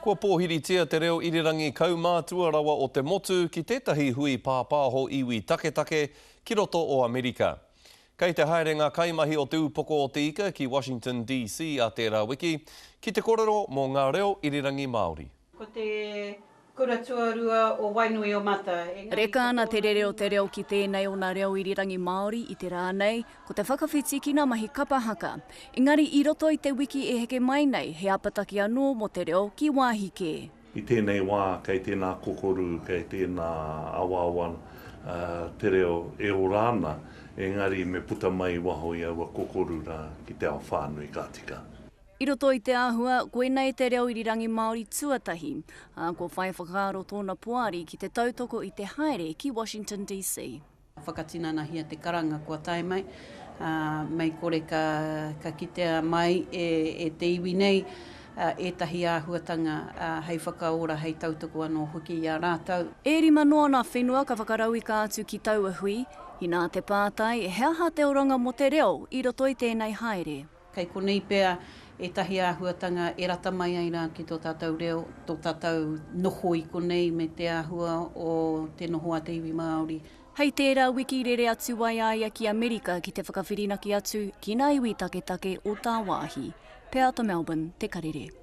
Kua pōhiritia te reo irirangi kaumātua rawa o te motu ki tētahi hui pāpāho iwi taketake ki roto o Amerika. Kei te haere ngā kaimahi o Te Ūpoko o te Ika ki Washington DC a tērā wiki, ki te korero mō ngā reo irirangi Māori. Ko te Kura Tuarua o Wainuiomata, engari Reka ana te rere o te reo ki tēnei o nā reo irirangi Māori i te rā nei, ko te whakawhiti ki nā mahi kapa haka. Engari i roto i te wiki e heke mai nei, he apataki anō mō te reo ki wāhi kē. I tēnei wā, kei tēnā kokoru, kei tēnā awaawa te reo e ora ana, engari me puta mai i waho i aua kokoru rā ki te ao whānui ka tika. I roto i te āhua, koinei te reo irirangi Māori tuatahi, ā, kua whai whakaaro tōna poari ki te tautoko i te haere ki Washington DC. Whakatinanahia te karanga kua tae mai, ā, mei kore ka, ka kitea mai e, e te iwi nei ētahi āhuatanga hei whakaora, hei tautoko anō hoki i a rātou. E rima noa nā whenua ka whakarauika atu ki taua hui, inā te pātai, he aha te oranga mō te reo i roto i tēnei haere? Kei konei pea ētahi āhuatanga e rata mai ai rā ki tō tātou reo, tō tātou noho i konei me te āhua o te noho a te iwi Māori. Hei tērā wiki rere atu ai a ia ki Amerika ki te whakawhirinaki atu ki ngā iwi taketake o tāwāhi. Peata Melbourne, Te Karere.